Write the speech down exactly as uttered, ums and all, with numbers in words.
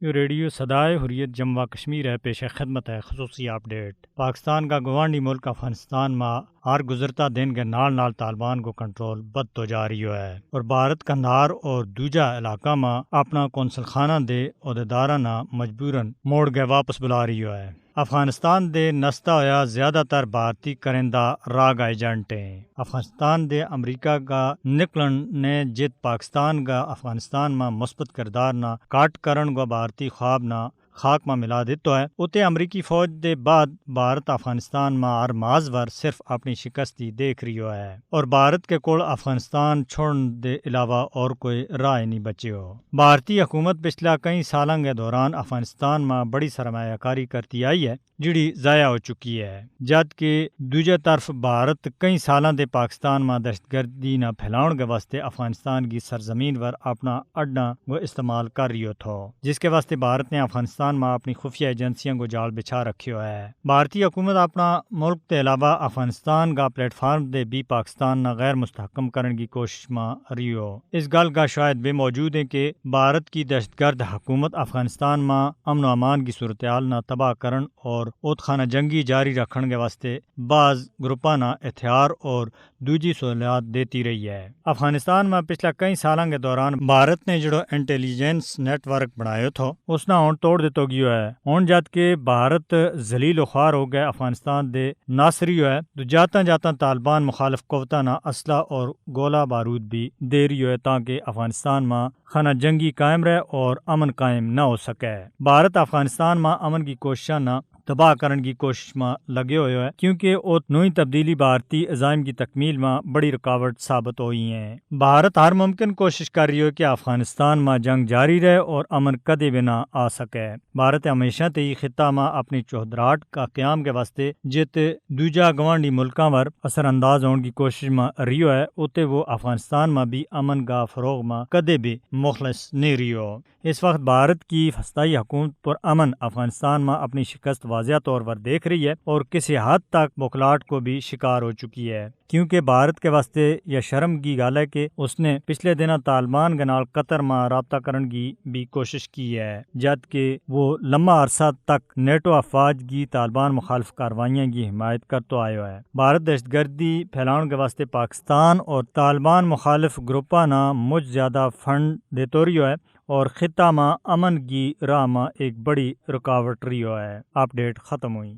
یوہ ریڈیو سدائے حریت جموں و کشمیر ہے، پیش خدمت ہے خصوصی اپ ڈیٹ۔ پاکستان کا گوانڈی ملک افغانستان ما ہر گزرتا دن کے نال نال طالبان کو کنٹرول بدھتو جا رہیو ہے، اور بھارت کندھار اور دوجا علاقہ ما اپنا کونسل خانہ دے عہدیداراں نا مجبورا موڑ کے واپس بلا رہیو ہے۔ افغانستان دے نستا ہویا زیادہ تر بھارتی کرندہ راگ ایجنٹ ہیں۔ افغانستان دے امریکہ کا نکلن نے جت پاکستان کا افغانستان ما مثبت کردار نا کٹ کرن کو بھارتی خواب نا خاک ما ملا دیتو ہے، اتے امریکی فوج دے بعد بھارت افغانستان ما ہر ماز ور صرف اپنی شکستی دیکھ رہیو ہے، اور بھارت کے کول افغانستان چھوڑن دے علاوہ اور کوئی راہ نہیں بچیو۔ بھارتی حکومت پچھلا کئی سالاں کے دوران افغانستان ما بڑی سرمایہ کاری کرتی آئی ہے، جڑی ضائع ہو چکی ہے، جد کہ دوجہ طرف بھارت کئی سالاں دے پاکستان ما دہشت گردی نا پھیلاؤن کے واسطے افغانستان کی سرزمین پر اپنا اڈاں کو استعمال کر رہیو تھو، جس کے واسطے بھارت نے افغانستان ما اپنی خفیہ ایجنسیاں کو جال بچھا رکھیو ہے۔ بھارتی حکومت اپنا ملک کے علاوہ افغانستان کا پلیٹ فارم دے بھی پاکستان نا غیر مستحکم کرن کی کوشش ما رہیو۔ اس گل کا شاید بھی موجود ہیں کہ بھارت کی دہشت گرد حکومت افغانستان ما امن و امان کی صورتحال نا تباہ کرن اور اتخانہ جنگی جاری رکھن کے واسطے بعض گروپاں نا ہتھیار اور دوجی سہولیات دیتی رہی ہے۔ افغانستان ما پچھلا کئی سالاں کے دوران بھارت نے جڑو انٹیلیجنس نیٹ ورک بنایو تھو، اس نا ہن توڑ دیتو گیو ہے۔ ہن جد کہ بھارت ذلیل و خوار ہو گئے افغانستان دے ناصری ہوئے، تو جاتاں جاتاں طالبان مخالف قوتاں نا اسلحہ اور گولہ بارود بھی دے رہی ہوئے تاکہ افغانستان ما خانہ جنگی قائم رہے اور امن قائم نہ ہو سکے۔ بھارت افغانستان ما امن کی کوششاں نا تباہ کرن کی کوشش ما لگیو ہویو ہے، کیونکہ ات نوئی تبدیلی بھارتی عزائم کی تکمیل ما بڑی رکاوٹ ثابت ہوئی ہیں۔ بھارت ہر ممکن کوشش کر رہی ہو کہ افغانستان ما جنگ جاری رہے اور امن کدے بھی نہ آ سکے۔ بھارت ہمیشہ تے ہی خطہ ما اپنی چوہدراہٹ کا قیام کے واسطے جت دوجہ گوانڈی ملکاں ور اثر انداز ہون کی کوشش ما رہیو ہے، اتے وہ افغانستان ما بھی امن کا فروغ ما کدے بھی مخلص نہیں رہیو۔ اس وقت بھارت کی فسطائی حکومت پر امن افغانستان ما اپنی شکست واضح طور پر دیکھ رہی ہے اور کسی حد تک بکھلاٹ کو بھی شکار ہو چکی ہے، کیونکہ بھارت کے واسطے یا شرم کی گل ہے کہ اس نے پچھلے دناں طالبان کے نال قطر ما رابطہ کرن کی بھی کوشش کی ہے، جد کہ وہ لمبا عرصہ تک نیٹو افواج کی طالبان مخالف کاروائیاں کی حمایت کرتو آیو ہے۔ بھارت دہشت گردی پھیلاؤن کے واسطے پاکستان اور طالبان مخالف گروپاں نا مچ زیادہ فنڈ دیتو رہیو ہے اور خطہ ما امن کی راہ ما ایک بڑی رکاوٹ رہیو ہے۔ اپ ڈیٹ ختم ہوئی۔